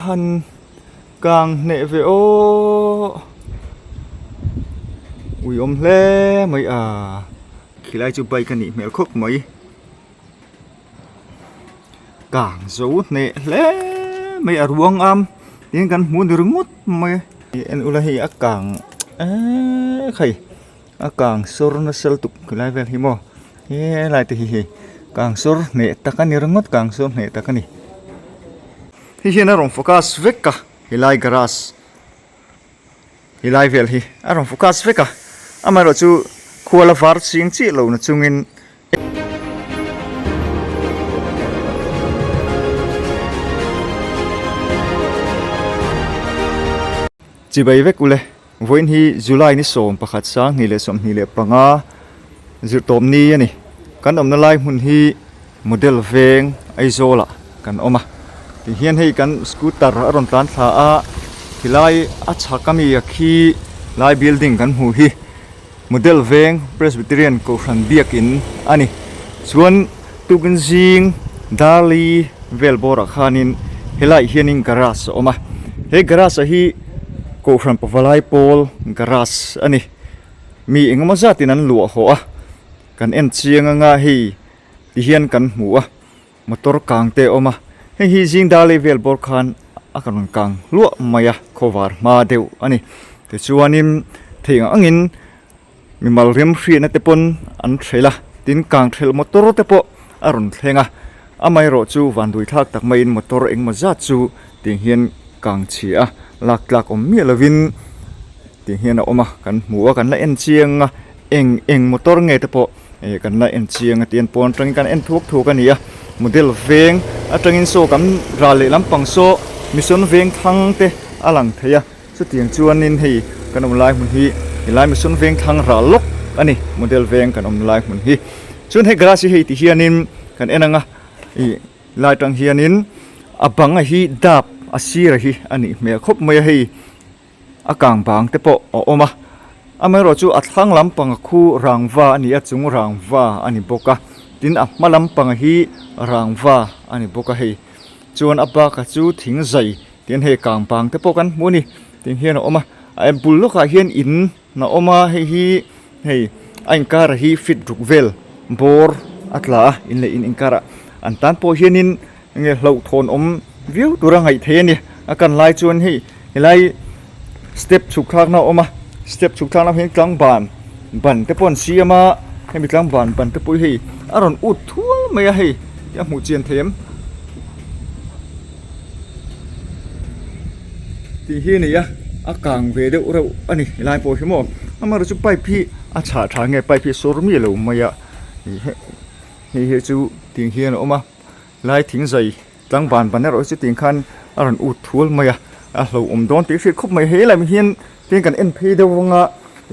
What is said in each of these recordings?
Han kang hneh ve aw ui awm hle mai a khilai chu bike a nih hmel khawp mai kang zo hneh hle mai a ruang am tin kan hmu ni ringawt mai en ula hei a kang eee khai a kang sawr nasa lutuk khilai vel hi maw helai te hi hei kang sawr hneh tak a ni ringawt kang sawr hneh tak a ni. Hei hian a rawn focus vek a helai garage helai vel hi a rawn focus vek a amaherawh chu khua la var ching chiah lo na chungin Chibai vek ule vawiin hi July ni 11 2025 zirtawp ni a ni. Kan awmna lai hmun hi model veng Aizawl ah kan awm a tihian hei kan scooter a rawn tlan thla a khilai a chhak ami a khi lai building kan hmuh hi model veng Presbyterian kohhran biakin a ni chuan tukin zing darli vel bawrah khanin helaiah hianin garage a awm a he garage ah hi kohhran pavalai pawl garage a ni mi engemaw zatin an luah hawh a. Kan en chiang anga hei ti hian kan hmu a motor kang te a awm a hei hi zing dar lei vel bawr khan a rawn kang hluah mai a khawvar hma deuh a ni tichuanin thei ang angin mimal rem hriatna te pawn an threlh a tin kang threlh motor te pawh a rawn thleng a amaherawh chu vanduai thlak tak maiin motor engemaw zat chu tiang hian kang chhia a lak tlak awm miah lovin. Tih hian a awm a kan hmu a kan la en chiang a eng eng motor nge te pawh eh kan la en chiang a tihian pawn atangin kan en thuak thuak a ni a model veng atangin saw kan ral leh lampang saw mission veng thlang te a lang thei a chutiang chuanin hei kan awm lai hmun hi helai mission veng thlang ral lawk a ni model veng kan awm lai hmun hi chuan hei garage hi hei ti hianin kan en ang a ih lai atang hianin a bang a hi dap a sir a hi a nih hmel khawp mai a hei. A kang bang te pawh a awm a amaherawh chu a thlang lampang a khu rangva a ni a chung rangva a ni bawk a tin a hma lampang hi rangva a ni bawk a hei chuan a bakah chu thing zai tin hei kang bang te pawh kan hmu a ni tin hian a awm a a bul lawkah hian in a awm a hei hi hei a inkar hi feet ruk vel bawr a tla a in leh in inkarah an tan pawh hianin. Enge hlauhthawn awm viau tura ngaih theih a ni. A kan lai chuan hei helai step chhuk thlakna a awm a, step chhuk thlakna hian tlangban ban te pawh an siam a, hemi tlangban ban te pawh hi hei a rawn ut thual mai a hei a hmuh chian thei em tih hi a ni a, a kang ve deuh reuh a ni helai pawh hi maw amaherawh chu pipe hi a chhah tha nge pipe hi a sawr miah lo mai a hei hi chu tiang hian a awm a. Lai thing zai tlang ban ban erawh hi chu tiang khan a rawn ut thul mai a, a hlauhawm dawn tih hriat khawp mai. He lam hian tin kan en phei deuh vang a,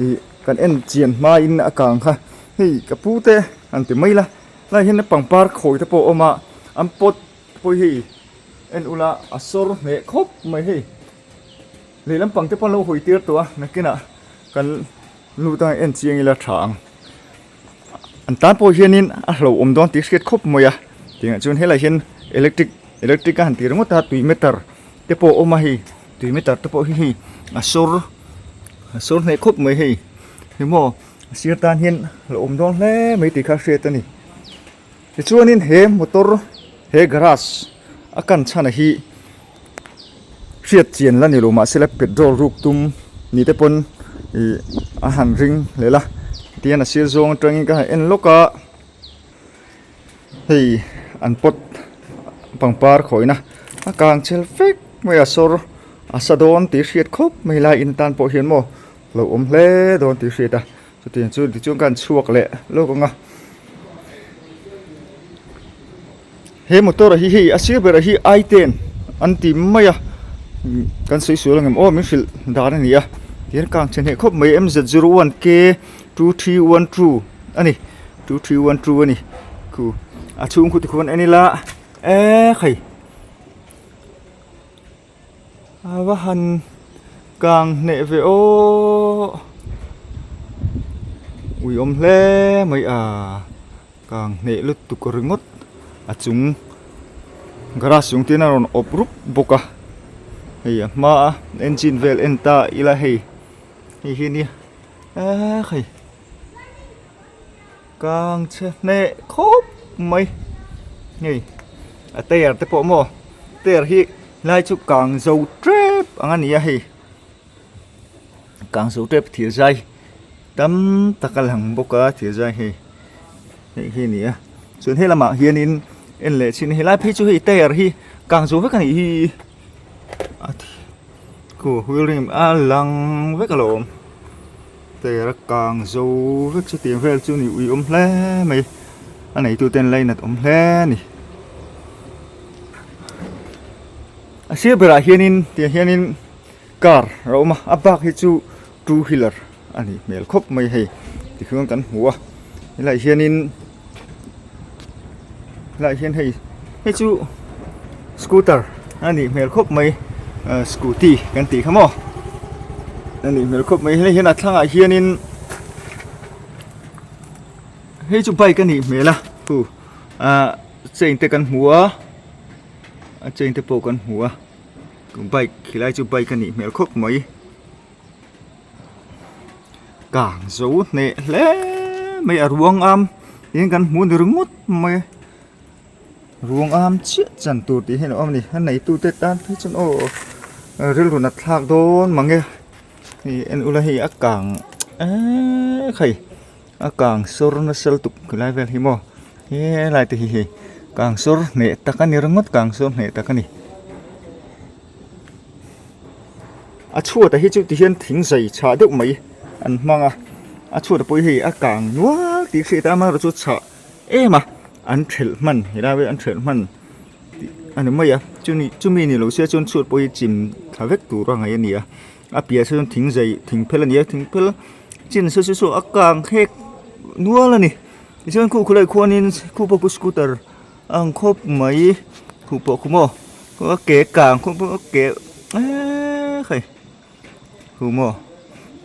ih kan en chian hmain a kang kha hei ka pu te han ti mai la, lai hian pangpar khawi te pawh a awm a, an pot pawh hi en ula a sawr hneh khawp mai hei. Lehlam pang te pawh an lo hawi tir tawh a, nakinah kan lut anga en chiang ila tha ang. An tan pawh hianin a hlauhawm dawn tih hriat khawp mai a tiangah chuan helaiah hian electric electric a han ti ringawt a tui meter te pawh a awm a hei tui meter te pawh hi hei a sawr a sawr hneh khawp mai hei ni maw a sir tan hian hlauhawm dawn hle mai tih kha a hriat a ni tichuanin he motor he garage a kan chhan a hi hriat chian la ni lo mahse la petrol ruk tum ni te pawn ih a han ring leh la tihian a sir zawng atangin ka han en lawk a hei an pot pangpar khawihna a kang chel vek mai a sawr a sa dawn tih hriat khawp mai lai in tan pawh hian maw lo awm hle dawn tih hriat a chutiang chu tichuan ka han chhuak leh lawk ang a. He motor hi hei a sir berah hi i ten an ti mai a kan sawi sual ang em aw min hrilh dan a ni a tihian kang chhe hneh khawp mai m z zero one k 2312 a ni 2312 a ni khu a chhung khu tikhuan en ila eee khai a va han kang hneh ve aw ui awm hle mai a. Kang hneh lutuk ringawt a chung garage chung te hian a rawn awp rup bawk a. Hei a hma a engine vel en ta ila hei hei hi nia eee hei kang chhe hneh khawp mai hei a tyre te pawh maw tyre hi helai chu kang zo tep ang a ni a hei kang zo tep thir zai tam tak a lang bawk a thir zai hei hei hi a ni a chuan he lamah hianin en leh chin helai phei chu hei tyre hi kang zo vek a nih hi a khu wheel rim a lang vek alawm tyre a kang zo vek chutiang vel chu ni ui awm hle mai a neitu ten lainat awm hle a ni a sir berah hianin tiang hianin car a awm a a bak hi chu two wheeler a nih hmel khawp mai hei tikhian kan hmu a helaiah hianin helaiah hian hei hei chu scooter a nih hmel khawp mai ahh scooty kan tih kha maw a nih hmel khawp mai hei hian a thlangah hianin hei chu bike a nih hmel a hu ahh chain te kan hmu a a chain te pawh kan hmu a bike khilai chu bike a nih hmel khawp mai. Kang zo hneh hle mai a ruang am eng kan hmu ni ringawt mai a ruang am chiah chan tur tih hian a awm a ni a neitu te tan phei chuan aw rilru nat thlak dawn mang e hei en ula hei a kang eeek hei a kang sawr nasa lutuk helai vel hi maw helai te hi hei kang sawr hneh tak a ni ringawt kang sawr hneh tak a ni. A chhuatah hi chu tihian thing zai chhah deuh mai an hmang a a chhuatah pawh hi hei a kang nual tih hriat a amaherawhchu chu chhah em a an thelh hman helai hi an thelh hman tih a ni mai a chumi chumi ni lo se chuan chhuat pawh hi chim thla vek tur a ngaih a ni a a piah sawn thing zai thing phel a ni a thing phel chin saw saw saw a kang khek nual a ni tichuan khu khawlaiah khuanin khu pawh khu scooter. A ang khawp mai khuh pawh khu maw a ke kang khawp a ke eeee hei khu maw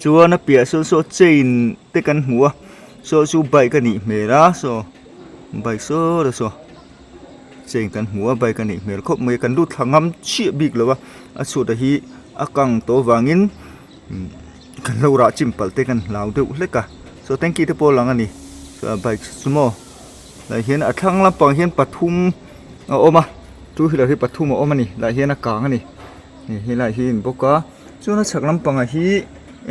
chuan a piah saw saw chain te kan hmu a saw chu bike a nih hmel a saw bike saw te saw chain kan hmu a bike a nih hmel khawp mai kan lut thla ngam chiah bik lo a a chhuat ah hi a kang tawh avangin kan lo rah chim palh te kan hlau deuh hlek a saw tanky te pawh a lang a ni bike chu maw. Tah hian a thlang lampang hian pathum a awm a two wheeler hi pathum a awm a ni lah hian a kang a ni helai hi a in bawk a chuan a chhak lampangah hi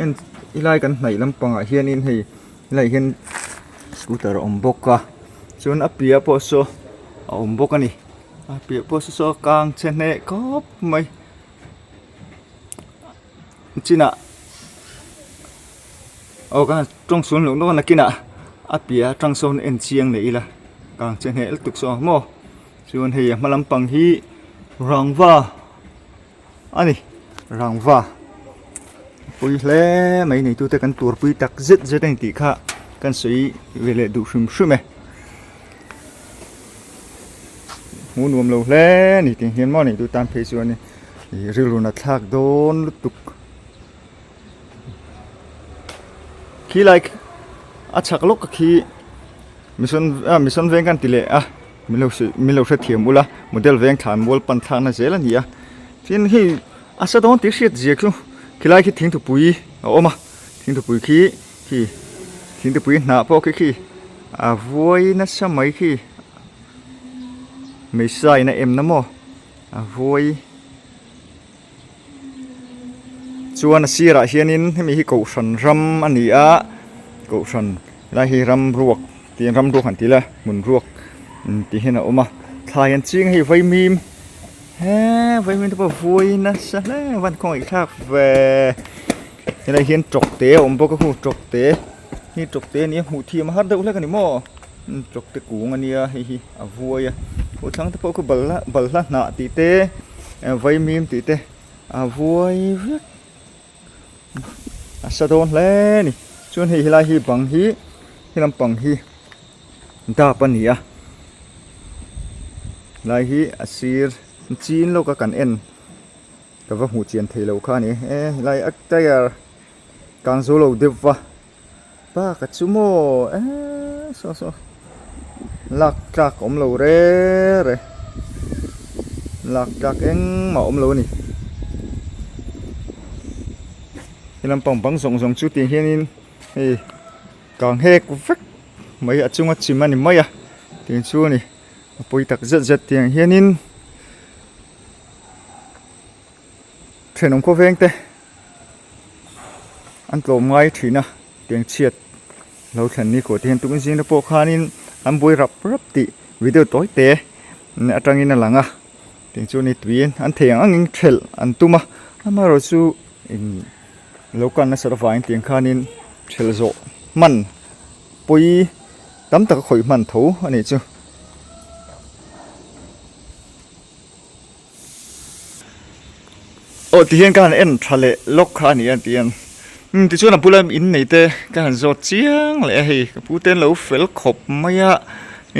en helai kan hnaih lampangah hianin hei helaiah hian scooter a awm bawk a chuan a piah pawh saw a awm bawk a ni a piah pawh saw saw a kang chhe hneh khawp mai chinah aw ka tawng sual loh nawk a nakinah a piah atang sawn en chiang leh ila kang che hneh lutuk saw ang maw chuan hei a hma lampang hi rangva a ni rangva pui hle mai neitu te kan tur pui tak zet zet a ni tih kha kan sawi ve leh duh hrim hrim e hmuh nuam lo hle a ni tih hian maw neitu tan phei chuan ih rilru nat thlak dawn lutuk. Khi lai a chhak lawk khi mission ah mission veng kan ti leh a min lo hrilh min lo hrethiam ula model veng thlan mual pan thlakna zel a ni a tin hei a sa dawn tih hriat zia chu khilai khi thingthupui a awm a thingthupui khi khi thingthupui hnah pawh khi khi a vuai nasa mai khi hmeichhia in a em na maw a vuai. Chuan a sirah hianin hemi hi kohhran ram a ni a kohhran helai hi ram ruak tiin ram ruak han ti ila hmun ruak tih hian a awm a thlai an ching a hei vaimim he vaimim te pawh vuai nasa hle a van khawngaih thlak ve helai hian tawk te a awm bawk a khu tawk te hi tawk te a ni a hmuh thiam a har deuh hlek a ni maw tawk te kung a nia hei hi a vuai a khaw thlang te pawh khu balhla balhla hnah tih te vaimim tih te a vuai vek a sa dawn hle a ni chuan hei helai hi bang hi he lampang hi dap a ni a helai hi a sir chin lawk a kan en ka va hmuh chian theih loh kha a ni e helai a tyre kang zo lo deuh va. Bak a chu maw eee saw saw lak tlak awm lo re re lak tlak engmah awm lo a ni. He lampang bang zawng zawng chu tiang hianin hei kang hek vek mai a chunga chim a ni mai a tiang chu a ni a pawi tak zet zet tiang hianin thenawm khawveng te an tlawm ngai thin a tiang chhiat lo thlen ni kawh te hian tukin zing te pawh khanin an buai rap rap tih video tawi te atangin a lang a tiang chu ni tuiin an thei ang angin thelh an tum a amaherawhchu in lo kan nasat avangin tiang khanin thelh zawh hman pawi tam tak a khawih hman tho a nih chu. Aw tihian ka han en tha leh lawk kha a ni a tihian umm tichuan a bula in nei te ka han zawt chiang leh a hei ka pu te an lo fel khawp mai a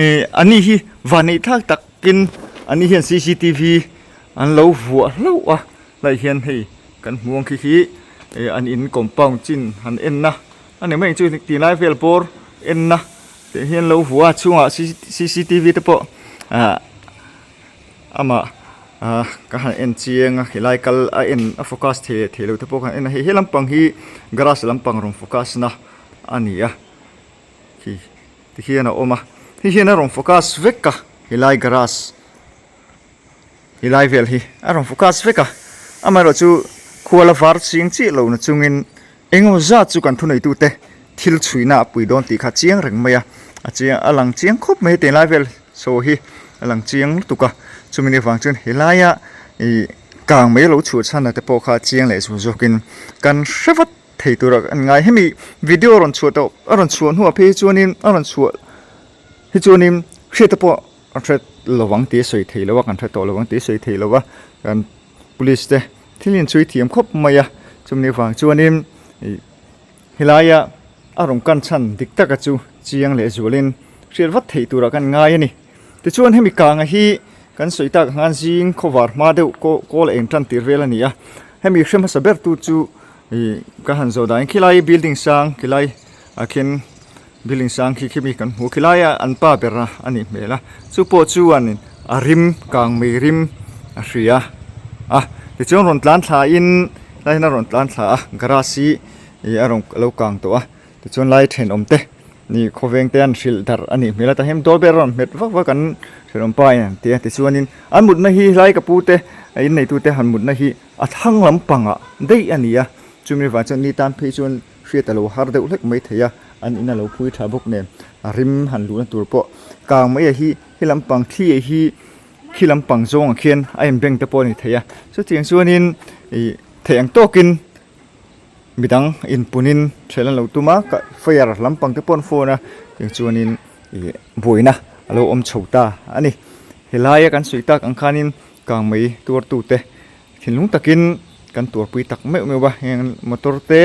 ih a ni hi vanneih thlak takin a ni hian cctv an lo vuah hlauh a lai hian hei kan hmu ang khi hi ih an in compound chin han en na a ni mai ang chu tinlai vel bawr en na tih hian lo vuah a chhungah cctv te pawh ah. Amah ah ka han en chiang a helai kal a en a focus thei leh thei lo te pawh ka han en a hei he lampang hi garage lampang rawn focus na a ni a khi tikhian a awm a hei hian a rawn focus vek a helai garage helai vel hi a rawn focus vek a amaherawhchu khual a var ching chiah lo na chungin Engemaw zat chu kan thuneitute thil chhuihna a pui dawn tih kha chiang reng mai a, a chiang a lang chiang khawp mai hetiang lai vel saw hi a lang chiang lutuk a, chumi ni vang chuan helaia ih kang mai a lo chhuah chhan a te pawh kha chiang leh zual zawkin kan hre vat thei tur a an ngai. Hemi video a rawn chhuah tawh a rawn chhuah hnuah phei hi chuanin a rawn chhuah hi chuanin hriat te pawh a hre lo ang tih a sawi thei lo a, kan hre tawh lo ang tih a sawi thei lo a, kan. Police te thil in chhui thiam khawp mai a, chumi vang chuanin ih helaia a rawn kan chhan dik taka chu chiang leh zualin hriat vat theih turah kan ngai a ni. Tichuan hemi kanga hi kan sawi tak ang khan zing khawvar hma deuh kaw kawl eng tan tir vel a ni a, hemi hre hmasa ber tu chu ih ka han zawh dahin khilai building sang khilai ah khian Building sang khi khi mi kan hmu khi laia an pa ber a a nih hmel a chu pawh chuan a rim kang mei rim a hria a tichuan rawn tlan thla in lai hian a rawn tlan thla a garage hi ih a rawn lo kang tawh a tichuan lai thenawm te nih khawveng te an hrilh darh a nih hmel a tah hian doorbell a rawn hmet vak vak an thenawm pa in an ti a tichuanin an mutna hi helai ka pu te a inneitu te han mutna hi a thlang lampangah daih a ni a chumi vang chuan ni tan phei chuan. Hriat a lo har deuh hlek mai thei a, an in a lo phui tha bawk nen a rim han luhna tur pawh kang mai a hi he lampang thli a hi khi lampang zawngah khian a in beng te pawh a ni thei a chutiang chuanin ih theih ang tawkin midang inpunin ṭhelh an lo tum a fire lampang te pawh an phone a tiang chuanin ih buaina a lo awm chho ta a ni helai a kan sawi tak ang khanin kang mai tuartute. Thinlung takin kan tuarpui tak meuh meuh a, heng motor te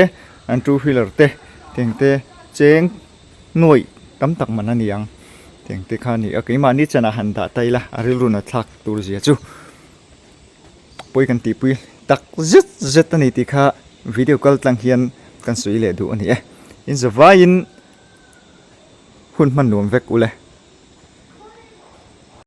an two wheeler te tiang te cheng nuaih tam tak man a ni ang tiang te kha a ni a, keimahni chanah han dah ta ila a rilru na thlak tur zia chu pawi kan tihpui tak zet zet a ni tih kha video kal tlang hian kan sawi leh duh a ni e, in zavaiin hun hman nuam vek ule.